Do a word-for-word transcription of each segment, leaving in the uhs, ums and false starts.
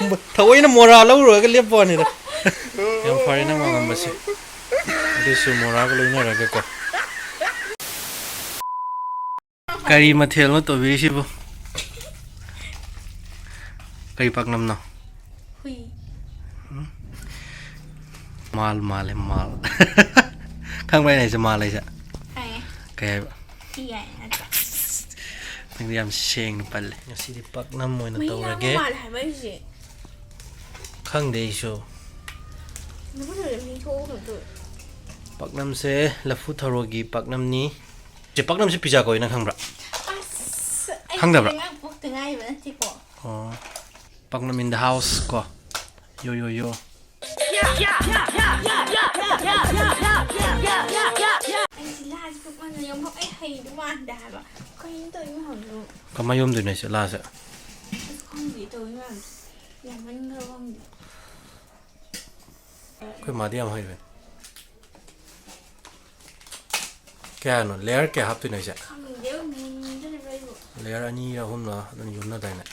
ꯊꯑꯣꯏꯅ ꯃꯣꯔꯥ ꯂꯧꯔꯨꯔꯒ ꯂꯦꯞꯄ ꯋꯥꯅꯤꯗ꯫ ꯌꯥꯝ ꯐꯔꯦ ꯅꯪ ꯋꯥꯉꯝꯕꯁꯦ꯫ ꯑꯗꯨꯁꯨ ꯃꯣꯔꯥꯒ ꯂꯣꯏꯅꯔꯒꯀꯣ꯫ ꯀꯔꯤ ꯃꯊꯦꯜꯅꯣ ꯇꯧꯕꯤꯔꯤꯁꯤꯕꯨ? ꯀꯔꯤ ꯄꯥꯛꯅꯝꯅꯣ? ꯍꯨꯏ꯫ ꯃꯥꯜ ꯃꯥꯜꯂꯦ, ꯃꯥꯜ꯫ ꯈꯪꯕ꯭ꯔꯥ ꯑꯩꯅ ꯍꯥꯏꯁꯦ, ꯃꯥꯜ ꯍꯥꯏꯁꯦ? ꯈꯪꯉꯦ꯫ ꯀꯩ ꯍꯥꯏꯕ? ꯊꯤ ꯍꯥꯏ ꯅꯠꯇ꯭ꯔꯥ? ꯅꯪꯗꯤ ꯌꯥꯝ ꯁꯦꯡꯅ ꯄꯜꯂꯦ꯫ ꯉꯁꯤꯗꯤ ꯄꯥꯛꯅꯝ ꯑꯣꯏꯅ ꯃꯍꯤ ꯌꯥꯝ ꯇꯧꯔꯒꯦ꯫ ꯃꯥꯜꯂꯦ ꯍꯥꯏꯕ ꯑꯩꯁꯦ꯫ ꯈꯪꯗꯦ ꯑꯩꯁꯨ꯫ ꯂꯐꯨ ꯊꯔꯣꯗ ꯃꯍꯤ ꯊꯣꯛꯑꯒꯨꯝ ꯇꯧꯋꯦ꯫ ꯄꯥꯛꯅꯝꯁꯦ ꯂꯐꯨ ꯊꯔꯣꯒꯤ ꯄꯥꯛꯅꯝꯅꯤ꯫ ꯆꯦ, ꯄꯥꯛꯅꯝꯁꯦ ꯄꯤꯖꯥ ꯀꯧꯏ, ꯅꯪ ꯈꯪꯕ꯭ꯔꯥ? ꯑꯁ, ꯑꯩ ꯈꯪꯗꯕ꯭ꯔꯥ? ꯉꯔꯥꯡ ꯄꯣꯛꯇ ꯉꯥꯏꯔꯤꯕ ꯅꯠꯇꯦꯀꯣ꯫ ꯑꯣ꯫ ꯄꯥꯛꯅꯝ in the house ꯀꯣ꯫ ꯌꯣ, ꯌꯣ, ꯌꯣ꯫ ꯑꯩꯁꯦ ꯂꯥꯁꯦ ꯄꯣꯛꯄꯅ ꯌꯣꯝꯐꯝ ꯑꯩ ꯍꯩꯗꯧ ꯃꯥꯟꯗꯦ ꯍꯥꯏꯕ꯫ ꯀꯩꯅꯣ ꯇꯧꯔꯤ ꯃꯌꯥꯝꯗꯨꯕꯨ? ꯀꯃꯥꯏ ꯌꯣꯝꯗꯣꯏꯅꯣ ꯑꯩꯁꯦ ꯂꯥꯁꯦ? ꯑꯁ, ꯈꯪꯗꯦ ꯇꯧꯔꯤ ꯃꯌꯥꯝꯁꯦ꯫ ꯌꯥꯝꯃꯟꯈ꯭ꯔꯕ ꯈꯪꯗꯦ꯫ ꯑꯩꯈꯣꯏ ꯃꯥꯗꯤ ꯌꯥꯝ ꯍꯩꯕꯅꯤ꯫ ꯀꯌꯥꯅꯣ? Layer ꯀꯌꯥ ꯍꯥꯞꯇꯣꯏꯅꯣ ꯑꯩꯁꯦ? ꯈꯪꯗꯦ, ꯃꯨꯟꯗꯣꯔꯤꯕ꯭ꯔꯥ ꯑꯩꯕꯨ? Layer ꯑꯅꯤꯔ ꯑꯍꯨꯝꯂ ꯑꯗꯨꯝ ꯌꯣꯝꯅꯗꯥꯏꯅꯦ?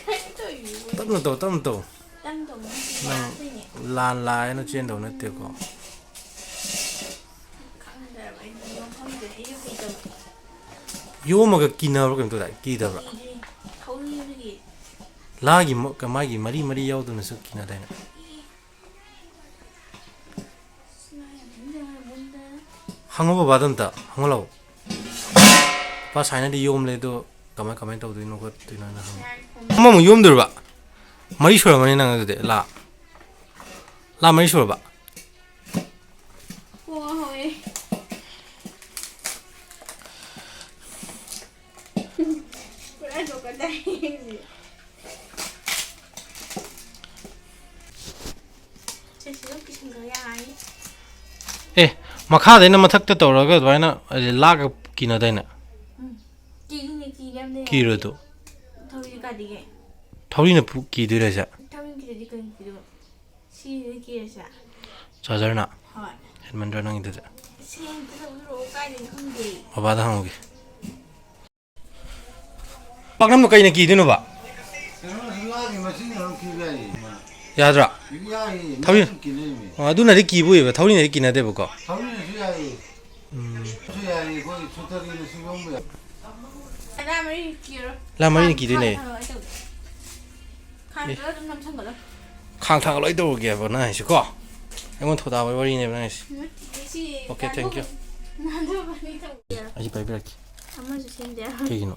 ꯀꯩꯅꯣ ꯇꯧꯔꯤꯕꯨ? ꯇꯞꯅ ꯇꯧ, ꯇꯞꯅ ꯇꯧ꯫ ꯇꯞꯅ ꯇꯧ, ꯅꯠꯇꯦ, ꯅꯪ ꯌꯥꯗꯣꯏꯅꯦ꯫ ꯂꯥꯟ ꯂꯥꯛꯑꯦꯅ ꯆꯦꯟꯗꯧ ꯅꯠꯇꯦꯀꯣ꯫ ꯈꯪꯗ꯭ꯔꯕ ꯑꯩꯗꯤ ꯌꯣꯝꯐꯝꯁꯦ ꯑꯩꯁꯨ ꯍꯩꯇꯕ꯫ ꯌꯣꯝꯃꯒ ꯀꯤꯅꯕ꯭ꯔꯥ ꯀꯩꯅꯣ ꯇꯧꯗꯥꯏ? ꯀꯤꯗꯕ꯭ꯔꯥ? ꯀꯤꯗꯦ꯫ ꯊꯧꯔꯤ ꯑꯗꯨꯒꯤ꯫ ꯂꯥꯒꯤ ꯃ-, ꯃꯥꯒꯤ ꯃꯔꯤ ꯃꯔꯤ ꯌꯥꯎꯗꯅꯁꯨ ꯀꯤꯅꯗꯥꯏꯅꯦ? ꯍꯪꯉꯣ ꯕꯕꯥꯗ ꯑꯝꯇ, ꯍꯪꯉꯣ ꯂꯥꯛꯑꯣ꯫ ꯄꯥ ꯁꯥꯏꯅꯗꯤ ꯌꯣꯝꯂꯦ ꯑꯗꯣ ꯀꯃꯥꯏ, ꯀꯃꯥꯏꯅ ꯇꯧꯗꯣꯏꯅꯣ ꯈꯣꯠꯇꯣꯏꯅꯣ ꯍꯥꯏꯅ ꯍꯪꯉꯣ꯫ ꯑꯃꯃꯨꯛ ꯌꯣꯝꯗꯣꯏꯔꯕ? ꯃꯔꯤ ꯁꯨꯔꯝꯃꯅꯤ ꯅꯪ ꯑꯗꯨꯗꯤ, ꯂꯥ꯫ ꯂꯥ ꯃꯔꯤ ꯁꯨꯔꯕ? ꯀꯣꯛ ꯉꯥꯎꯋꯦ꯫ ꯄꯨꯔꯥ ꯖꯣꯀꯔ ꯇꯥꯏ꯫ ꯁꯤ ꯁꯤꯁꯨ ꯀꯤꯁꯟꯈ꯭ꯔ ꯌꯥꯔꯅꯤ꯫ ꯑꯦ, ꯃꯈꯥꯗꯩꯅ ꯃꯊꯛꯇ ꯇꯧꯔꯒ ꯑꯗꯨꯃꯥꯏꯅ ꯂꯥꯛꯑꯒ ꯀꯤꯅꯗꯥꯏꯅꯦ? ꯎꯝ꯫ ꯀꯤꯅꯤ, ꯀꯤꯅꯤ ꯌꯥꯝ ꯂꯩ꯫ ꯀꯤꯔꯣꯏ ꯑꯗꯨ? ꯊꯧꯔꯤ ꯀꯥꯏꯗꯒꯤ? ꯊꯧꯔꯤꯅ ꯄꯨ-, ꯀꯤꯗꯣꯏꯔꯣ ꯍꯥꯏꯁꯦ? ꯊꯧꯔꯤ ꯀꯤꯗꯗꯤ ꯀꯩꯅꯣ ꯀꯤꯗꯣꯏꯕ? ꯁꯤꯁꯤꯗ ꯀꯤꯔꯁꯦ? ꯆꯥꯔꯖꯔꯅ? ꯍꯣꯏ꯫ ꯍꯦꯟꯃꯟꯗ꯭ꯔꯣ ꯅꯪꯒꯤꯗꯨꯗꯤ? ꯁꯤ ꯑꯝꯇ ꯂꯧꯕꯤꯔꯛꯑꯣ, ꯀꯥꯏꯗꯩꯅꯣ ꯈꯪꯗꯦ꯫ ꯕꯕꯥꯗ ꯍꯪꯉꯨꯒꯦ꯫ ꯄꯥꯛꯅꯝꯗꯣ ꯀꯩꯅ ꯀꯤꯗꯣꯏꯅꯣꯕ? ꯀꯩꯅꯣ ꯁꯨꯡꯂꯥꯒꯤ ꯃꯁꯤꯡ ꯑꯗꯨꯝ ꯀꯤꯕ ꯌꯥꯏꯌꯦ꯫ ꯌꯥꯗ꯭ꯔꯥ? ꯌꯥꯏꯌꯦ, ꯊꯧꯔꯤ- ꯃꯁꯤꯡ ꯀꯤꯅꯩꯃꯤ꯫ ꯑꯣ, ꯑꯗꯨꯅꯗꯤ ꯀꯤꯕ ꯑꯣꯏꯕ, ꯊꯧꯔꯤꯅꯗꯤ ꯀꯤꯅꯗꯦꯕꯀꯣ? ꯊꯧꯔꯤꯅꯁꯨ ꯌꯥꯏꯌꯦ꯫ ꯎꯝ. ꯁꯨ ꯌꯥꯏꯌꯦ, ꯑꯩꯈꯣꯏ ꯁꯨꯇꯔꯤꯅꯁꯨ ꯌꯣꯝꯕ ꯌꯥꯏ꯫ ꯇꯔꯥ ꯃꯔꯤ ꯀꯤꯔꯣ꯫ ꯂꯥ ꯃꯔꯤꯅ ꯀꯤꯗꯣꯏꯅꯦ. ꯈꯥꯡ ꯊꯥꯡꯒꯠꯂꯣ, ꯑꯩ ꯇꯧꯒꯦ. ꯈꯥꯡ ꯊꯥꯡꯒꯠꯂꯣ, ꯑꯗꯨꯝ ꯅꯝꯁꯟꯒꯠꯂꯣ. ꯈꯥꯡ ꯊꯥꯡꯒꯠꯂꯣ, ꯑꯩ ꯇꯧꯔꯒꯦꯕ ꯅꯪ ꯍꯥꯏꯁꯤꯀꯣ? ꯑꯩꯉꯣꯟꯗ ꯊꯧꯗꯥꯕꯒꯤ ꯋꯥꯔꯤꯅꯦꯕ ꯅꯪ ꯍꯥꯏꯁꯤ. ꯅꯠꯇꯦ, ꯁꯤ Okay, thank you. ꯅꯥꯟꯊꯣꯛꯀꯅꯤ, ꯅꯥꯟꯊꯣꯛꯀꯅꯤ ꯇꯧꯒꯦ. ꯑꯩ ꯄꯥꯏꯕꯤꯔꯛꯀꯦ. ꯑꯃꯁꯨ ꯁꯦꯝꯗꯦ. ꯀꯩꯒꯤꯅꯣ?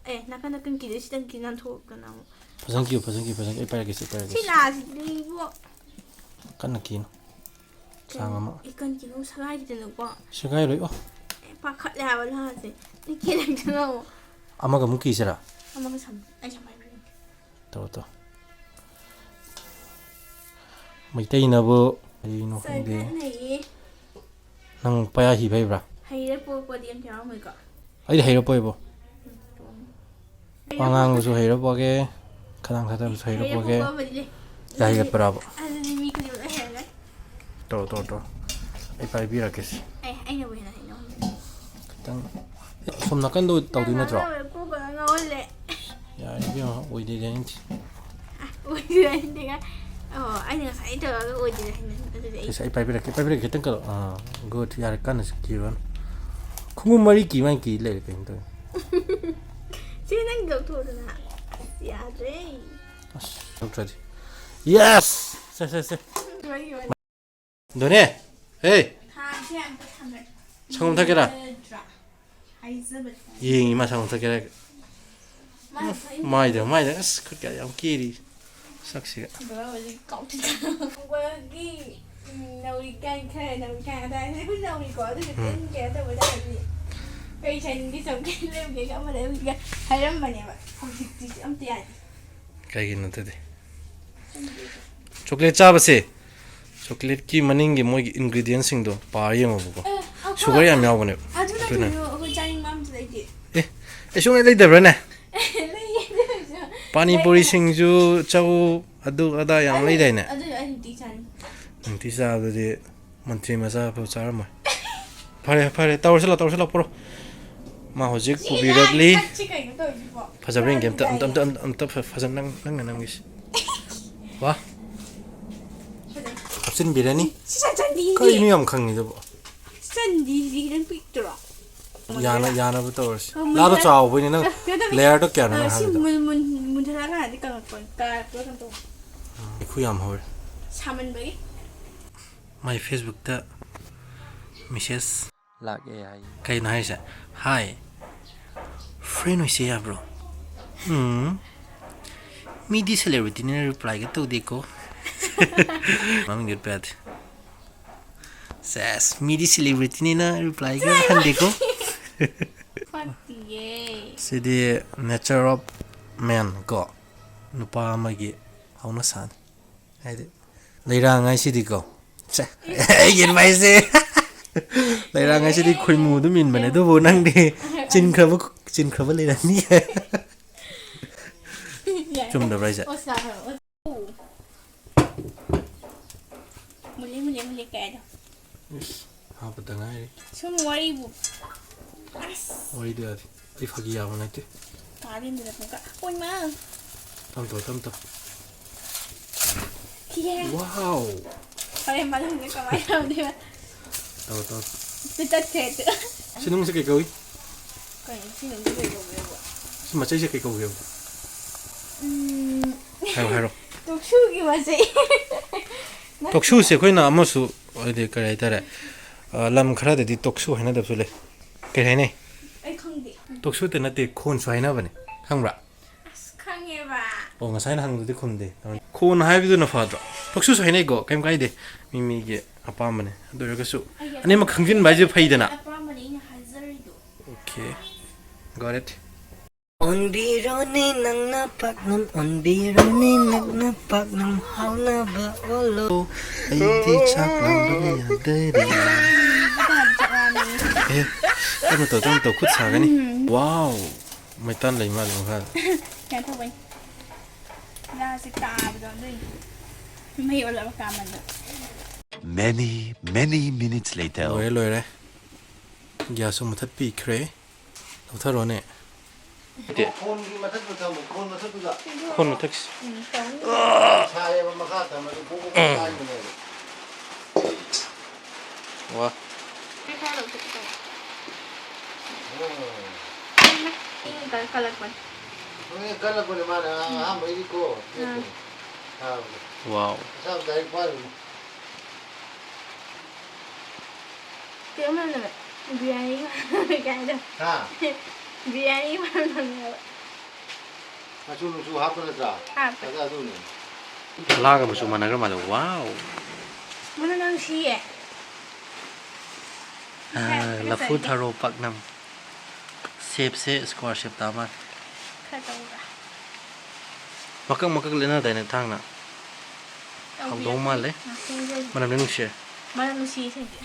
ꯑꯦ, ꯅꯥꯀꯟ ꯅꯥꯀꯟ ꯀꯤꯗꯣꯏ, ꯁꯤꯗꯪ ꯀꯤ ꯅꯥꯟꯊꯣꯛꯇꯅ ꯑꯃꯨꯛ. ꯐꯖꯅ ꯀꯤꯌꯨ, ꯐꯖꯅ ꯀꯤꯌꯨ, ꯐꯖꯅ ꯀꯤꯌꯨ. ꯑꯩ ꯄꯥꯏꯔꯛꯀꯦ, ꯁꯤ ꯄꯥꯏꯔꯛꯀꯦ, ꯁꯤ ꯁꯤ. ꯂꯥꯁꯤꯗꯤ ꯏꯕꯣ. ꯀꯟꯅ ꯀꯤꯅꯨ. ꯆꯥꯡ ꯑꯃ. ꯏꯀꯟ ꯀꯤꯅꯨ ꯁꯒꯥꯏꯈꯤꯗꯅꯀꯣ. ꯁꯦꯒꯥꯏꯔꯣꯏ, ꯑꯣ. ꯑꯦ, ꯄꯥꯈꯠꯂꯦ ꯍꯥꯏꯕ ꯂꯥꯁꯦ. ꯏ ꯀꯤꯔꯛꯇꯅ ꯑꯃꯨꯛ. ꯑꯃꯒ ꯑꯃꯨꯛ ꯀꯤꯁꯤꯔꯥ? ꯑꯃꯒ ꯁꯝ-, ꯑꯩ ꯁꯝ ꯍꯥꯏꯕꯤꯔꯒꯦ. ꯇꯧ, ꯇꯧ. ꯃꯩꯇꯩꯅꯕꯨ ꯀꯔꯤꯅꯣ ꯈꯪꯗꯦ. ꯆꯥꯏꯈꯠꯅꯩꯌꯦ. ꯅꯪ ꯄꯌꯥ ꯍꯤꯕ ꯍꯩꯕ꯭ꯔꯥ? ꯍꯩꯔ ꯄꯣꯛꯄꯗꯤ ꯑꯝꯇ ꯌꯥꯎꯔꯝꯃꯣꯏꯀꯣ. ꯑꯩꯗꯤ ꯍꯩꯔꯛꯄꯣꯏꯕꯣ. ꯋꯥ ꯉꯥꯡꯕꯁꯨ ꯍꯩꯔꯛꯄꯒꯦ, ꯈꯗꯥꯡ ꯊꯥꯗꯕꯁꯨ ꯍꯩꯔꯛꯄꯒꯦ. ꯄꯣꯛꯄꯕꯨꯗꯤ ꯂꯩ. ꯌꯥ ꯍꯩꯒꯠꯄ꯭ꯔꯥꯕ? ꯑꯗꯨꯗꯤ ꯃꯤ ꯈꯨꯗꯤꯡꯃꯛ ꯂꯣꯏ ꯍꯩꯔꯝꯒꯅꯤ. ꯇꯧꯔꯣ, ꯇꯧꯔꯣ, ꯇꯧꯔꯣ. ꯑꯩ ꯄꯥꯏꯕꯤꯔꯛꯀꯦꯁꯦ. ꯑꯦ, ꯑꯩꯅꯕꯨ ꯍꯦꯟꯅ ꯍꯩꯅ ꯉꯝꯒꯅꯤ. ꯈꯤꯇꯪ. ꯑꯁꯣꯝ ꯅꯥꯀꯟꯗ ꯇꯧꯗꯣꯏ ꯅꯠꯇ꯭ꯔꯣ? ꯀꯣꯛꯀ ꯂꯣꯏ ꯉꯥꯎꯍꯜꯂꯦ. ꯌꯥꯔꯦ, ꯏꯕꯦꯝꯃ, ꯑꯣꯏꯗꯦ, ꯖꯦꯅꯤꯟꯁ. ꯑꯣꯏꯗꯦ, ꯑꯣꯏꯗꯦ. ꯑꯣ, ꯑꯩꯅ ꯉꯁꯥꯏ ꯇꯧꯔꯒ ꯑꯣꯏꯗꯦ ꯍꯥꯏꯅ ꯑꯗꯨꯗꯤ ꯑꯩ. ꯑꯩꯁꯦ ꯑꯩ ꯄꯥꯏꯕꯤꯔꯛꯀꯦ, ꯄꯥꯏꯕꯤꯔꯛꯀꯦ, ꯈꯤꯇꯪ ꯀꯛꯂꯣ. ꯑꯥ, ꯒꯨꯗ, ꯌꯥꯔꯦ, ꯀꯟꯅ ꯀꯤꯔꯨꯔꯅꯨ. ꯈꯣꯡꯎꯞ ꯃꯔꯤ ꯀꯤ ꯃꯥꯏ ꯀꯤ ꯂꯩꯔꯦ, ꯀꯩꯅꯣ ꯇꯧꯔꯦ. ꯁꯤ ꯅꯪ ꯂꯧꯊꯣꯛꯎꯗꯅ. ꯑꯁ, ꯌꯥꯗ꯭ꯔꯦ. ꯑꯁ, ꯂꯧꯊꯣꯛꯇ꯭ꯔꯗꯤ. ꯌꯦꯁ! ꯁꯦ, ꯁꯦ, ꯁꯦ. ꯂꯣꯏꯒꯤ ꯑꯣꯏꯅ. ꯗꯣꯅꯦ! ꯍꯦ! ꯊꯥꯡꯁꯦ ꯑꯝꯇ ꯊꯥꯡꯒꯠ-, ꯁꯪꯒꯣꯝ ꯊꯛꯀꯦꯔꯥ? ꯌꯥꯗ꯭ꯔꯥ? ꯍꯥꯏꯖꯕꯗꯤ. ꯌꯦꯡꯉꯤ ꯃꯥ ꯁꯪꯒꯣꯝ ꯊꯛꯀꯦꯔꯥ ꯍꯥꯏꯒ. ꯃꯥ ꯊꯛꯏ. ꯃꯥꯏꯗ, ꯃꯥꯏꯗ, ꯑꯁ, ꯈꯨꯠ ꯀꯌꯥ ꯌꯥꯝ ꯀꯦꯔꯤ. ꯁꯛꯁꯤꯒ. ꯕꯕꯥ ꯍꯧꯖꯤꯛ ꯀꯥꯎꯊꯤ ꯀꯥꯎꯊꯤ꯫ ꯅꯧꯔꯤꯀꯥꯟ ꯈꯔ ꯅꯧꯔꯤꯀꯥꯟ ꯑꯗꯥꯏꯗ ꯑꯗꯨꯝ ꯅꯧꯔꯤꯀꯣ, ꯑꯗꯨꯁꯨ ꯎꯝ. ꯇꯤꯟ ꯀꯩꯅꯣ ꯇꯧꯕꯗ ꯍꯥꯏꯗꯤ ꯀꯩ ꯁꯟꯒꯤ ꯆꯧꯀꯤ ꯂꯩꯕꯒꯦ ꯑꯃ ꯂꯩꯕꯒꯦ ꯍꯥꯏꯔꯝꯕꯅꯦꯕ, ꯍꯧꯖꯤꯛꯇꯤ ꯑꯝꯇ ꯌꯥꯗꯦ꯫ ꯀꯩꯒꯤꯅꯣ ꯑꯗꯨꯗꯤ? ꯆꯣꯀ꯭ꯂꯦꯠ ꯆꯥꯕꯁꯦ, ꯆꯣꯀ꯭ꯂꯦꯠꯀꯤ ꯃꯅꯤꯡꯒꯤ ꯃꯣꯏꯒꯤ ꯏꯟꯒ꯭ꯔꯤꯗꯤꯌꯦꯟꯁꯤꯡꯗꯣ ꯄꯥꯔ ꯌꯦꯡꯉꯣꯕꯀꯣ. ꯑꯦ, ꯑꯩꯈꯣꯏ ꯁꯨꯒꯔ ꯌꯥꯝ ꯌꯥꯎꯕꯅꯦꯕ. ꯑꯗꯨ ꯑꯗꯨꯅ. ꯅꯠꯇ꯭ꯔꯁꯨ ꯑꯩꯈꯣꯏ ꯆꯥꯅꯤꯡꯕ ꯑꯝꯇ ꯂꯩꯇꯦ꯫ ꯑꯦ, ꯑꯩ ꯁꯨꯡꯂꯩ ꯂꯩꯇꯕ꯭ꯔꯥꯅꯦ? ꯂꯩꯌꯦ, ꯑꯗꯨ ꯑꯣꯏꯔꯁꯨ. ꯄꯥꯅꯤ ꯄꯨꯔꯤ, ꯁꯤꯡꯖꯨ, ꯆꯧ, ꯑꯗꯨ ꯑꯗꯥ ꯌꯥꯝ ꯑꯗꯨ-, ꯂꯩꯗꯥꯏꯅꯦ? ꯑꯗꯨ ꯑꯩ ꯅꯨꯡꯇꯤ ꯆꯥꯅꯤꯡꯉꯤ꯫ ꯅꯨꯡꯇꯤ ꯆꯥꯕꯗꯨꯗꯤ ꯃꯟꯇ꯭ꯔꯤ ꯃꯆꯥ ꯐꯥꯎ ꯆꯥꯔꯝꯃꯣꯏ. ꯐꯔꯦ, ꯐꯔꯦ, ꯇꯧꯔꯁꯤ ꯂꯥꯎ, ꯇꯧꯔꯁꯤ ꯂꯥꯎ, ꯄꯨꯔꯣ. ꯃꯥ ꯍꯧꯖꯤꯛ ꯄꯨꯕꯤꯔꯛꯂꯤ꯫ ꯐꯖꯕ꯭ꯔꯥ ꯌꯦꯡꯒꯦ ꯑꯝꯇ, ꯑꯝꯇ, ꯑꯝꯇ, ꯑꯝꯇ, ꯑꯝꯇ ꯐ-, ꯐꯖꯅ ꯅꯪ, ꯅꯪꯅ ꯅꯝꯒꯦꯁꯦ꯫ ꯋꯥ꯫ ꯍꯥꯞꯆꯤꯟꯕꯤꯔꯅꯤ꯫ ꯁꯤ ꯆꯟꯗꯤ꯫ ꯀꯩꯅꯣ ꯌꯥꯝ ꯈꯪꯉꯤꯗꯨꯕꯣ? ꯆꯟꯗꯤꯁꯤꯗꯤ ꯈꯤꯇꯪ ꯄꯤꯛꯇ꯭ꯔꯣ? ꯌꯥꯅ-, ꯌꯥꯅꯕ ꯇꯧꯔꯁꯤ꯫ ꯑ, ꯃꯨꯟꯊꯔ-, ꯂꯥꯗꯣ ꯆꯥꯎꯕꯩꯅꯦ ꯅꯪ꯫ ꯑ, ꯀꯩꯅꯣ ꯇꯧꯋꯤ꯫ Layerꯗꯣ ꯀꯌꯥꯅꯣ ꯑ, ꯅꯪ ꯁꯤ ꯍꯥꯏꯕꯗꯣ? Moon-, moon-, ꯃꯨꯟꯊꯔꯛꯑꯀꯥꯟꯗꯗꯤ ꯀꯪꯉꯛꯄꯅꯤ꯫ ꯀꯥꯔꯛꯄ꯭ꯔꯥ ꯀꯩꯅꯣ ꯇꯧꯕꯅꯤ꯫ ꯏꯈꯨ ꯌꯥꯝ ꯍꯧꯔꯦ꯫ ꯁꯥꯃꯟꯕꯒꯤ꯫ My Facebookꯇ message ꯂꯥꯛꯑꯦ ꯍꯥꯏ꯫ ꯀꯩꯅꯣ ꯍꯥꯏꯁꯦ? Hi꯫ Friend ꯑꯣꯏꯁꯦ ꯌꯥꯕ꯭ꯔꯣ? ꯎꯝ꯫ ꯃꯤꯗꯤ celebrityꯅꯤꯅ replyꯒ ꯇꯧꯗꯦꯀꯣ꯫ ꯃꯃꯤꯡ ꯌꯣꯠꯄ ꯌꯥꯗꯦ꯫ ꯁꯦꯁ, ꯃꯤꯗꯤ celebrityꯅꯤꯅ replyꯒ ꯍꯟꯗꯦꯀꯣ꯫ ꯐꯠꯇꯤꯌꯦ꯫ ꯁꯤꯗꯤ Nature of Man ꯀꯣ꯫ ꯅꯨꯄꯥ ꯑꯃꯒꯤ ꯍꯧꯅꯁꯥꯅꯤ꯫ ꯍꯥꯏꯗꯤ, ꯂꯩꯔꯥꯡ ꯍꯥꯏꯁꯤꯗꯤꯀꯣ꯫ ꯁꯦ, ꯑꯩꯒꯤ adviceꯁꯦ꯫ ꯂꯩꯔꯥꯡ ꯍꯥꯏꯁꯤꯗꯤ ꯈꯣꯏꯃꯨ ꯑꯗꯨꯝ ꯏꯟꯕꯅꯦ, ꯑꯗꯨꯕꯨ ꯅꯪꯗꯤ ꯆꯤꯟꯈ꯭ꯔꯕ, ꯆꯤꯟꯈ꯭ꯔꯕ ꯂꯩꯔꯥꯡꯅꯤ꯫ ꯌꯥꯔꯦ꯫ ꯆꯨꯝꯗꯕ꯭ꯔꯥ ꯍꯥꯏꯁꯦ? ꯑꯣ, ꯁꯥ-, ꯑꯣ, ꯃꯨꯜꯂꯦ, ꯃꯨꯜꯂꯦ, ꯃꯨꯜꯂꯦ ꯀꯥꯏꯗꯣ꯫ ꯏꯁ, ꯍꯥꯞꯄꯗ ꯉꯥꯏꯔꯤ꯫ ꯁꯨꯝ ꯋꯥꯔꯤꯕꯨ꯫ ꯑꯁ꯫ ꯋꯥꯔꯤꯗ ꯌꯥꯗꯦ꯫ ꯑꯩ ꯐꯥꯒꯤ ꯌꯥꯕ ꯅꯠꯇꯦ꯫ ꯀꯥꯔꯦꯟꯗꯨꯗ ꯄꯨꯡꯀꯥ-, ꯑꯣꯏꯃꯥ꯫ ꯇꯞ ꯇꯞ, ꯇꯞ ꯇꯞ꯫ ꯌꯦ꯫ Wow꯫ ꯍꯣꯔꯦꯟ ꯃꯅꯨꯡꯗ ꯀꯃꯥꯏꯅ ꯇꯧꯗꯣꯏꯕ? ꯇꯧ, ꯇꯧ꯫ ꯇꯨ ꯇꯠꯈ꯭ꯔꯦ, ꯇꯨ꯫ ꯁꯤ ꯅꯨꯡꯁꯦ ꯀꯩ ꯀꯧꯏ? ꯀꯩꯅꯣ, ꯁꯤ ꯅꯨꯡꯁꯦ ꯀꯩ ꯀꯧꯒꯦꯕ? ꯁꯤ ꯃꯆꯩꯁꯦ ꯀꯩ ꯀꯧꯒꯦꯕ? ꯎꯝ꯫ ꯍꯥꯏꯔꯣ, ꯍꯥꯏꯔꯣ꯫ ꯇꯣꯛꯁꯨꯒꯤ ꯃꯆꯩ꯫ ꯇꯣꯛꯁꯨꯁꯦ ꯑꯩꯈꯣꯏꯅ ꯑꯃꯁꯨ, ꯍꯥꯏꯗꯤ, ꯀꯔꯤ ꯍꯥꯏꯇꯥꯔꯦ, ꯑ, ꯂꯝ ꯈꯔꯗꯗꯤ ꯇꯣꯛꯁꯨ ꯍꯥꯏꯅꯗꯕꯁꯨ ꯂꯩ꯫ ꯀꯩ ꯍꯥꯏꯅꯩ? ꯑꯩ ꯈꯪꯗꯦ꯫ ꯇꯣꯛꯁꯨꯇ ꯅꯠꯇꯦ, ꯈꯣꯟꯁꯨ ꯍꯥꯏꯅꯕꯅꯦ꯫ ꯈꯪꯕ꯭ꯔꯥ? ꯑꯁ, ꯈꯪꯉꯦꯕ꯫ ꯑꯣ, ꯉꯁꯥꯏꯅ ꯍꯪꯕꯗꯨꯗꯤ ꯈꯨꯝꯗꯦ꯫ ꯈꯣꯟ ꯍꯥꯏꯕꯗꯨꯅ ꯐꯗ꯭ꯔꯣ? ꯇꯣꯛꯁꯨꯁꯨ ꯍꯥꯏꯅꯩꯀꯣ, ꯀꯩꯝ ꯀꯥꯏꯗꯦ꯫ ꯃꯤ ꯃꯤꯒꯤ ꯑꯄꯥꯝꯕꯅꯦ꯫ ꯑꯗꯨ ꯑꯣꯏꯔꯒꯁꯨ ꯑꯩꯒꯤ ꯑꯅꯤꯃꯛ ꯑꯄꯥꯝꯕꯅꯦ꯫ ꯈꯪꯖꯤꯟꯕ ꯍꯥꯏꯁꯦ ꯐꯩꯗꯅ꯫ ꯑꯩꯒꯤ ꯑꯄꯥꯝꯕꯅꯦ ꯑꯩꯅ ꯍꯥꯏꯖꯔꯤꯗꯣ꯫ Okay. Got it. ꯑꯣꯟꯕꯤꯔꯣꯅꯦ ꯅꯪꯅ ꯄꯥꯛꯅꯝ, ꯑꯣꯟꯕꯤꯔꯣꯅꯦ ꯅꯪꯅ ꯄꯥꯛꯅꯝ ꯍꯥꯎꯅꯕ ꯑꯣꯜꯂꯣ꯫ ꯑꯩꯗꯤ ꯆꯥꯛ ꯂꯥꯝꯕꯅ ꯌꯥꯗꯔꯦ꯫ ꯑꯦ, ꯇꯞꯅ ꯇꯧ, ꯇꯞꯅ ꯇꯧ, ꯈꯨꯠ ꯁꯥꯒꯅꯤ꯫ ꯎꯝ꯫ Wow! ꯃꯩꯇꯥꯟ ꯂꯩ ꯃꯥꯜꯂꯦ ꯃꯈꯥꯗ꯫ ꯀꯩꯅꯣ ꯇꯧꯕꯩ꯫ ꯂꯥꯁꯦ ꯀꯥꯕꯗꯣ ꯑꯗꯨꯏꯅꯤ꯫ ꯃꯩ ꯑꯣꯜꯂꯕ ꯀꯥꯃꯟꯗ꯫ Many, many minutes later. ꯂꯣꯏꯔꯦ, ꯂꯣꯏꯔꯦ꯫ Gas ꯑꯃꯨꯛ ꯃꯨꯊꯠꯄꯤꯈ꯭ꯔꯦ꯫ ꯂꯧꯊꯔꯣꯅꯦ꯫ ꯅꯠꯇꯦ꯫ ꯈꯣꯟꯒꯤ ꯃꯊꯛꯇ ꯊꯝꯃꯨ, ꯈꯣꯟ ꯃꯊꯛꯇꯨꯗ꯫ ꯈꯣꯟ ꯃꯊꯛꯁꯤ꯫ ꯎꯝ, ꯇꯧꯅꯤ꯫ ꯁꯥꯏꯌꯦꯕ, ꯃꯈꯥ ꯊꯝꯃꯗꯤ ꯕꯣꯛ ꯕꯣꯛ ꯕꯣꯛ ꯀꯥꯏꯕꯅꯦꯕ꯫ ꯋꯥ꯫ ꯄꯩꯁꯥ ꯂꯧꯊꯣꯛꯀꯦ ꯇꯧꯕ꯫ ꯎꯝ꯫ ꯏꯃꯥ, ꯏꯃꯥ ꯀꯜ-, ꯀꯜꯂꯛꯄꯅꯤ꯫ ꯍꯣꯏ, ꯀꯜꯂꯛꯄꯅꯦ ꯃꯥꯅ, ꯑ, ꯑꯍꯥꯟꯕꯩꯗꯤꯀꯣ, ꯑꯥ꯫ ꯇꯦꯛꯄꯅꯦ꯫ ꯁꯥꯕꯗꯣ꯫ ꯋꯥꯎ꯫ ꯃꯁꯥ direct ꯄꯥꯏꯔꯨꯅꯨ꯫ ꯀꯩꯅꯣ ꯃꯥꯟꯕꯅꯦ꯫ ꯕꯤꯔꯌꯥꯅꯤ ꯃꯥꯟꯕꯅꯦ ꯀꯥꯏꯗꯣ꯫ ꯍꯥ? ꯕꯤꯔꯌꯥꯅꯤ ꯃꯥꯟꯕꯅꯦꯕ꯫ ꯃꯆꯨ ꯃꯆꯨ ꯍꯥꯞꯄ ꯅꯠꯇ꯭ꯔꯥ? ꯍꯥꯞꯄꯦ꯫ ꯑꯗ ꯑꯗꯨꯅꯦ꯫ ꯁꯂꯥꯒ ꯃꯆꯨ ꯃꯥꯟꯅꯈ꯭ꯔ ꯃꯥꯜꯂꯦ꯫ ꯋꯥꯎ! ꯃꯅꯝ ꯅꯨꯡꯁꯤꯌꯦ꯫ ꯑꯥ, ꯂꯐꯨ ꯊꯔꯣ ꯄꯥꯛꯅꯝ꯫ Shapeꯁꯦ square shape ꯇꯥ ꯃꯥꯜꯂꯦ꯫ ꯈꯔ ꯇꯧꯕ꯭ꯔꯥ? ꯃꯀꯛ ꯃꯀꯛ ꯂꯦꯟꯅꯗꯥꯏꯅꯦ ꯊꯥꯡꯅ? ꯇꯧꯕꯤꯔꯣ꯫ ꯍꯥꯎꯗꯧ ꯃꯥꯜꯂꯦ꯫ ꯉꯥꯛꯇꯪ ꯂꯩꯔꯗꯤ꯫ ꯃꯅꯝꯗꯤ ꯅꯨꯡꯁꯤꯌꯦ꯫ ꯃꯅꯝ ꯅꯨꯡꯁꯤꯌꯦ ꯁꯤꯗꯤ꯫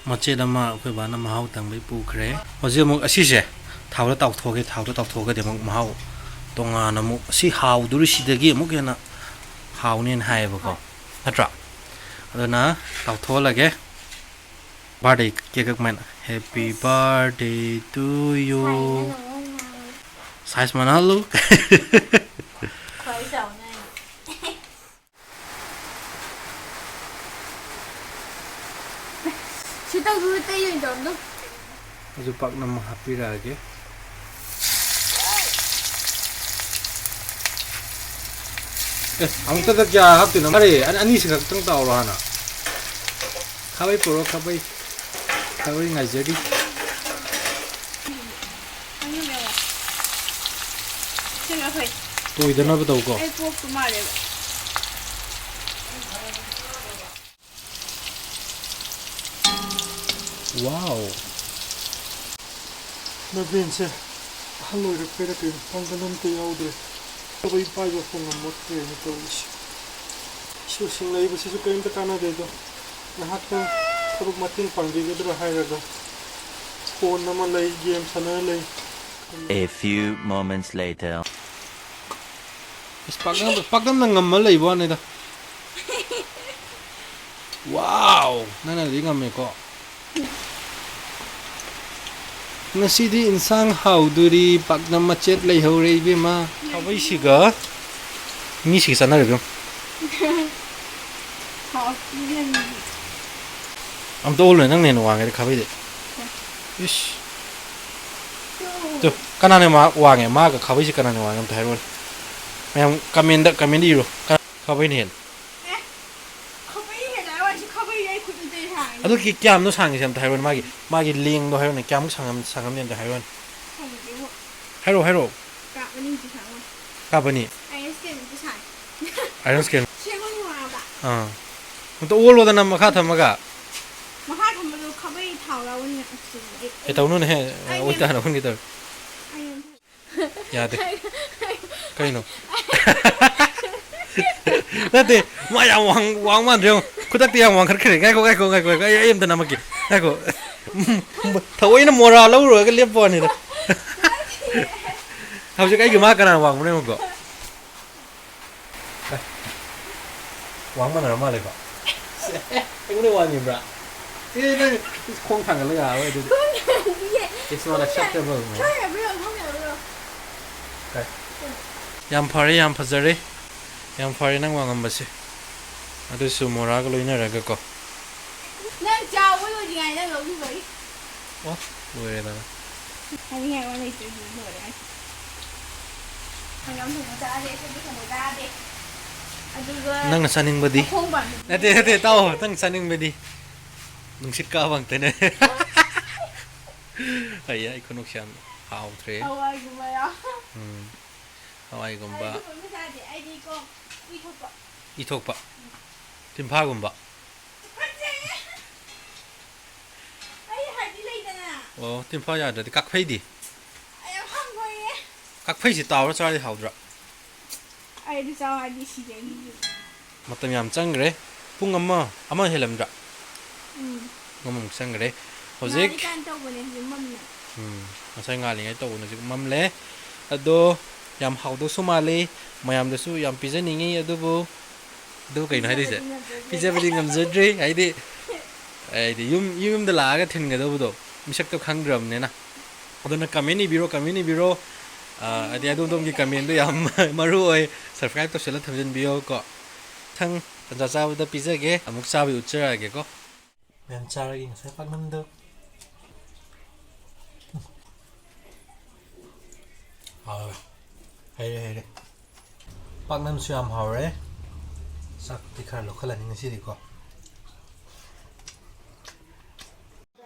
ꯃꯆꯦꯠ ꯑꯃ ꯑꯩꯈꯣꯏ ꯕꯥꯅ ꯃꯍꯥꯎ ꯇꯪꯕꯩ ꯄꯨꯈ꯭ꯔꯦ꯫ ꯍꯧꯖꯤꯛ ꯑꯃꯨꯛ ꯑꯁꯤꯁꯦ ꯊꯥꯎꯗ ꯇꯥꯎꯊꯣꯛꯑꯒꯦ꯫ ꯊꯥꯎꯗ ꯇꯥꯎꯊꯣꯛꯑꯒꯗꯤ ꯑꯃꯨꯛ ꯃꯍꯥꯎ ꯇꯣꯉꯥꯟꯅ ꯑꯃꯨꯛ, ꯁꯤ ꯍꯥꯎꯗꯣꯔꯤꯁꯤꯗꯒꯤ ꯑꯃꯨꯛ ꯍꯦꯟꯅ ꯍꯥꯎꯅꯦꯅ ꯍꯥꯏꯌꯦꯕꯀꯣ꯫ ꯍꯣꯏ꯫ ꯅꯠꯇ꯭ꯔꯥ? ꯑꯗꯨꯅ ꯇꯥꯎꯊꯣꯛꯍꯜꯂꯒꯦ꯫ Birthday cake ꯀꯛꯃꯥꯏꯅ꯫ Happy birthday to you꯫ ꯁꯥꯏꯅ ꯅꯪꯉꯣꯟꯗ ꯉꯥꯡꯉꯤ꯫ Size ꯃꯥꯟꯅꯍꯜꯂꯨ꯫ ꯈ꯭ꯋꯥꯏ ꯆꯥꯎꯅ ꯑꯩꯅ꯫ ꯁꯤ ꯇꯧꯗꯨ ꯇꯩ ꯑꯣꯏꯅ ꯇꯧꯔꯝꯗꯧ꯫ ꯑꯩꯁꯨ ꯄꯥꯛꯅꯝ ꯍꯥꯞꯄꯤꯔꯛꯑꯒꯦ꯫ ꯑꯦ, ꯑꯃꯨꯛꯇꯗ ꯀꯌꯥ ꯍꯥꯞꯇꯣꯏꯅꯣ? ꯃꯥꯔꯦ, ꯑꯅꯤ-, ꯑꯅꯤꯁꯤ ꯈꯛꯇꯪ ꯇꯥꯎꯔꯣ ꯍꯥꯟꯅ꯫ ꯈꯥꯕꯩ ꯄꯨꯔꯛꯑꯣ, ꯈꯥꯕꯩ꯫ ꯈꯥꯕꯩ ꯉꯥꯏꯖꯔꯤ꯫ ꯁꯤꯅ ꯐꯩ꯫ ꯇꯣꯏꯗꯅꯕ ꯇꯧꯀꯣ꯫ ꯑꯩ ꯄꯣꯛꯇꯨ ꯃꯥꯜꯂꯦꯕ꯫ Wow! ꯅꯕꯦꯟꯁꯦ ꯑꯍꯜ ꯑꯣꯏꯔꯛꯄꯩꯔꯥ ꯀꯩꯅꯣ ꯄꯥꯡꯒꯜ ꯑꯝꯇ ꯌꯥꯎꯗ꯭ꯔꯦ꯫ ꯈꯥꯕꯩ ꯄꯥꯏꯕ ꯐꯥꯎ ꯉꯝꯃꯛꯇ꯭ꯔꯦꯅ ꯇꯧꯔꯤꯁꯦ꯫ ꯁꯤ ꯁꯤꯡꯅꯔꯤꯕꯁꯤꯁꯨ ꯀꯔꯤꯝꯇ ꯀꯥꯟꯅꯗꯦꯗꯣ꯫ ꯉꯥꯏꯍꯥꯛꯇꯪ ꯊꯕꯛ ꯃꯇꯦꯡ ꯄꯥꯡꯕꯤꯒꯗ꯭ꯔꯥ ꯍꯥꯏꯔꯒ phone ꯑꯃ ꯂꯩ, game ꯁꯥꯟꯅꯔ ꯂꯩ꯫ A few moments later. ꯑꯁ, ꯄꯥꯛꯅꯝ-, ꯄꯥꯛꯅꯝꯅ ꯉꯝꯃ ꯂꯩꯕ ꯋꯥꯅꯤꯗ꯫ Wow! ꯅꯪꯅꯗꯤ ꯉꯝꯃꯦꯀꯣ꯫ ꯉꯁꯤꯗꯤ ꯏꯟꯁꯥꯡ ꯍꯥꯎꯗꯣꯔꯤ, ꯄꯥꯛꯅꯝ ꯃꯆꯦꯠ ꯂꯩꯍꯧꯔꯦ ꯏꯕꯦꯝꯃ꯫ ꯈꯥꯕꯩꯁꯤꯒ ꯃꯤꯁꯤꯒ ꯆꯥꯟꯅꯔꯦ ꯏꯕꯦꯝꯃ꯫ ꯑꯝꯇ ꯑꯣꯜꯂꯣꯏ, ꯅꯪꯅ ꯍꯦꯟꯅ ꯋꯥꯡꯉꯦꯗ ꯈꯥꯕꯩꯗꯤ꯫ ꯏꯁ꯫ ꯇꯨ, ꯀꯅꯥꯅ ꯃꯥ ꯋꯥꯡꯉꯦ? ꯃꯥꯒ ꯈꯥꯕꯩꯁꯤ ꯀꯅꯥꯅ ꯋꯥꯡꯉꯦ? ꯑꯝꯇ ꯍꯥꯏꯔꯛꯑꯣꯅꯦ꯫ ꯃꯌꯥꯝ ꯀꯃꯦꯟꯗ, ꯀꯃꯦꯟꯗ ꯏꯔꯣ꯫ ꯀꯅꯥ ꯈꯥꯕꯩꯅ ꯍꯦꯟ? ꯑꯦ, ꯈꯥꯕꯩ ꯍꯦꯟꯅ ꯍꯥꯏ ꯋꯥꯅꯤ, ꯈꯥꯕꯩ ꯑꯩ ꯈꯨꯠ ꯑꯝꯇ ꯍꯥꯡꯉꯦ꯫ ꯑꯗꯨ ꯀꯤ-, ꯀꯌꯥꯝꯅꯣ ꯁꯥꯡꯉꯤꯁꯦ ꯑꯝꯇ ꯍꯥꯏꯔꯛꯑꯣꯅꯦ꯫ ꯃꯥꯒꯤ, ꯃꯥꯒꯤ ꯂꯦꯡꯗꯣ ꯍꯥꯏꯔꯛꯑꯣꯅꯦ꯫ ꯀꯌꯥꯃꯨꯛ ꯁꯥꯡꯉꯝ-, ꯁꯥꯡꯉꯝꯅꯤ ꯑꯝꯇ ꯍꯥꯏꯔꯛꯑꯣꯅꯦ꯫ ꯈꯪꯗꯦꯕꯣ꯫ ꯍꯥꯏꯔꯛꯑꯣ, ꯍꯥꯏꯔꯛꯑꯣ꯫ ꯀꯥꯞ ꯑꯅꯤꯃꯨꯛꯇꯤ ꯁꯥꯡꯉꯝꯒꯅꯤ꯫ ꯀꯥꯞ ꯑꯅꯤ? ꯑꯥꯏ ꯑꯦꯁ ꯀꯦ ꯃꯨꯛꯇꯤ ꯁꯥꯡꯉꯦ꯫ ꯑꯥꯏ ꯑꯦꯁ ꯀꯦ꯫ ꯁꯦꯝꯕ ꯅꯨꯡꯉꯥꯏꯕ꯫ ꯑꯥ꯫ ꯑꯝꯇ ꯑꯣꯜꯂꯣꯗꯅ ꯃꯈꯥ ꯊꯝꯃꯒ꯫ ꯃꯈꯥ ꯊꯝꯕꯗꯣ ꯈꯥꯕꯩ ꯊꯥꯎ ꯌꯥꯎꯕꯅꯤꯅ ꯆꯨꯝꯃꯦ꯫ ꯑꯦ, ꯇꯧꯅꯨꯅꯦꯍꯦ꯫ ꯑꯩ ꯑꯣꯏ ꯇꯥꯅ ꯑꯣꯟꯒꯦ ꯇꯧꯔꯦ꯫ ꯑꯩ ꯌꯥꯗꯦ꯫ ꯀꯩꯅꯣ? ꯅꯠꯇꯦ, ꯃꯥ ꯌꯥꯝ ꯋꯥꯡ-, ꯋꯥꯡ ꯃꯥꯟꯗ꯭ꯔꯦ ꯌꯦꯡꯉꯣ꯫ ꯈꯨꯗꯛꯇ ꯌꯥꯝ ꯋꯥꯡꯈꯠꯈ꯭ꯔꯦ꯫ ꯉꯥꯏꯈꯣ, ꯉꯥꯏꯈꯣ, ꯉꯥꯏꯈꯣ, ꯉꯥꯏꯈꯣ꯫ ꯑꯩ, ꯑꯩ ꯑꯝꯇ ꯅꯝꯃꯛꯀꯦ꯫ ꯉꯥꯏꯈꯣ꯫ ꯊꯑꯣꯏꯅ ꯃꯣꯔꯥ ꯂꯧꯔꯨꯔꯒ ꯂꯦꯞꯄ ꯋꯥꯅꯤꯗ꯫ ꯍꯧꯖꯤꯛ ꯑꯩꯒꯤ ꯃꯥ ꯀꯅꯥꯅ ꯋꯥꯡꯕꯅꯣ ꯌꯦꯡꯉꯨꯀꯣ꯫ ꯑꯦ, ꯋꯥꯡ ꯃꯥꯟꯅꯔ ꯃꯥꯜꯂꯦꯀꯣ꯫ ꯁꯦ, ꯑꯩꯉꯣꯟꯗ ꯋꯥꯡꯉꯤꯕ꯭ꯔꯥ? ꯑꯦ, ꯅꯪ ꯈꯣꯡ ꯊꯥꯡꯒꯠꯂꯒ ꯌꯥꯔꯔꯣꯏ ꯑꯗꯨꯗꯤ꯫ ꯈꯣꯡ ꯊꯥꯡꯒꯠꯂꯤꯌꯦ꯫ It's not acceptable, man. ꯈꯣꯡ ꯊꯥꯡꯒꯠꯂꯤꯌꯦ, ꯈꯣꯡ ꯊꯥꯡꯒꯠꯂꯤꯌꯦ꯫ ꯀꯥꯏ? ꯌꯥꯝ ꯐꯔꯦ, ꯌꯥꯝ ꯐꯖꯔꯦ꯫ ꯌꯥꯝ ꯐꯔꯦ ꯅꯪ ꯋꯥꯡꯉꯝꯕꯁꯦ꯫ ꯑꯗꯨꯁꯨ ꯃꯣꯔꯥꯒ ꯂꯣꯏꯅꯔꯒꯀꯣ꯫ ꯅꯪ ꯆꯥꯎꯕ ꯂꯣꯏꯗ꯭ꯔꯤꯉꯩ ꯅꯪ ꯂꯧꯕꯤꯕꯒꯤ꯫ ꯑꯣ, ꯂꯣꯏꯔꯦꯗꯅ꯫ ꯍꯥꯏꯅꯤꯡꯉꯥꯏ ꯋꯥ ꯂꯩꯇ꯭ꯔꯦ, ꯑꯗꯨꯗꯤ ꯂꯣꯏꯔꯦ꯫ ꯍꯪꯒꯥꯝ ꯊꯣꯡꯕ ꯆꯥꯗꯦ, ꯁꯧꯒ꯭ꯔꯤ ꯊꯣꯡꯕ ꯆꯥꯗꯦ꯫ ꯑꯗꯨꯒ ꯅꯪꯅ ꯆꯥꯅꯤꯡꯕꯗꯤ? ꯃꯈꯣꯡ ꯄꯥꯟꯕ ꯅꯠꯇꯦ, ꯅꯠꯇꯦ, ꯇꯥꯎ, ꯅꯪ ꯆꯥꯅꯤꯡꯕꯗꯤ? ꯅꯨꯡꯁꯤꯠ ꯀꯥꯕ ꯉꯥꯛꯇꯅꯦ꯫ ꯑꯩ, ꯑꯩ ꯈꯨꯅꯣꯛꯁꯦ ꯌꯥꯝ ꯍꯥꯎꯇ꯭ꯔꯦ꯫ ꯍꯋꯥꯏꯒꯨꯝꯕ ꯌꯥꯎ-, ꯎꯝ꯫ ꯍꯋꯥꯏꯒꯨꯝꯕ꯫ ꯑꯗꯨꯒꯨꯝꯕ ꯆꯥꯗꯦ, ꯑꯩꯗꯤꯀꯣ, ꯏ ꯊꯣꯛꯄ꯫ ꯏ ꯊꯣꯛꯄ? ꯎꯝ꯫ ꯇꯤꯝꯐꯥꯒꯨꯝꯕ? ꯇꯨꯀꯠꯆꯩꯌꯦ! ꯑꯩ ꯍꯥꯏꯗꯤ ꯂꯩꯗꯅ꯫ ꯑꯣ, ꯇꯤꯝꯐꯥ ꯌꯥꯗ꯭ꯔꯗꯤ ꯀꯥꯛꯐꯩꯗꯤ? ꯑꯩ ꯌꯥꯝ ꯍꯪꯒꯣꯏꯌꯦ꯫ ꯀꯥꯛꯐꯩꯁꯦ ꯇꯥꯎꯔ ꯆꯥꯔꯗꯤ ꯍꯥꯎꯗ꯭ꯔꯥ? ꯑꯩ ꯑꯗꯨ ꯆꯥꯎ ꯍꯥꯏꯔꯗꯤ ꯁꯤꯖꯒꯤꯅꯤ꯫ ꯃꯇꯝ ꯌꯥꯝ ꯆꯪꯈ꯭ꯔꯦ꯫ ꯄꯨꯡ ꯑꯃ, ꯑꯃ ꯍꯦꯜꯂꯝꯗ꯭ꯔꯥ? ꯎꯝ꯫ ꯄꯨꯡ ꯑꯃꯃꯨꯛ ꯆꯪꯈ꯭ꯔꯦ꯫ ꯍꯧꯖꯤꯛ ꯉꯥꯜꯂꯤꯀꯥꯟ ꯇꯧꯕꯅꯦ, ꯍꯧꯖꯤꯛ ꯃꯝꯃꯦ꯫ ꯎꯝ, ꯉꯁꯥꯏ ꯉꯥꯜꯂꯤꯉꯩ ꯇꯧꯕꯅꯦ, ꯍꯧꯖꯤꯛ ꯃꯝꯂꯦ꯫ ꯑꯗꯣ ꯌꯥꯝ ꯍꯥꯎꯗꯧꯁꯨ ꯃꯥꯜꯂꯤ꯫ ꯃꯌꯥꯝꯗꯁꯨ ꯌꯥꯝ ꯄꯤꯖꯅꯤꯡꯉꯤ, ꯑꯗꯨꯕꯨ, ꯑꯗꯨ ꯀꯩꯅꯣ ꯍꯥꯏꯗꯣꯏꯁꯦ? ꯄꯤꯖꯕꯗꯤ ꯉꯝꯖꯗ꯭ꯔꯦ꯫ ꯄꯤꯖꯕꯗꯤ ꯉꯝꯖꯗ꯭ꯔꯤ, ꯍꯥꯏꯗꯤ, ꯍꯥꯏꯗꯤ ꯌꯨꯝ, ꯌꯨꯝꯗ ꯂꯥꯛꯑꯒ ꯊꯤꯟꯒꯗꯧꯕꯗꯣ ꯃꯤꯁꯛꯇꯣ ꯈꯪꯗ꯭ꯔꯕꯅꯤꯅ꯫ ꯑꯗꯨꯅ comment ꯏꯕꯤꯔꯣ, comment ꯏꯕꯤꯔꯣ꯫ ꯑ, ꯍꯥꯏꯗꯤ ꯑꯗꯣꯝ ꯑꯗꯣꯝꯒꯤ commentꯗꯣ ꯌꯥꯝ ꯃꯔꯨ ꯑꯣꯏ꯫ Subscribe ꯇꯧꯁꯜꯂ ꯊꯝꯖꯤꯟꯕꯤꯌꯣ ꯀꯣ꯫ ꯃꯊꯪ ꯇꯟꯖꯥ ꯆꯥꯕꯗ ꯄꯤꯖꯒꯦ꯫ ꯑꯃꯨꯛ ꯆꯥꯕꯩ ꯎꯠꯆꯔꯛꯑꯒꯦꯀꯣ꯫ ꯃꯌꯥꯝ ꯆꯥꯔꯒꯦ ꯉꯁꯥꯏ ꯄꯥꯛꯅꯝꯗꯣ꯫ ꯍꯥꯎꯋꯦ꯫ ꯍꯩꯔꯦ, ꯍꯩꯔꯦ꯫ ꯄꯥꯛꯅꯝꯁꯨ ꯌꯥꯝ ꯍꯥꯎꯔꯦ꯫ ꯆꯥꯛꯇꯤ ꯈꯔ ꯂꯧꯈꯠꯂꯅꯤ ꯉꯁꯤꯗꯤꯀꯣ꯫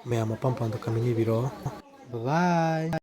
ꯃꯌꯥꯝ ꯑꯄꯥꯝ ꯑꯄꯥꯝꯕ comment ꯏꯕꯤꯔꯣ꯫ Bye bye꯫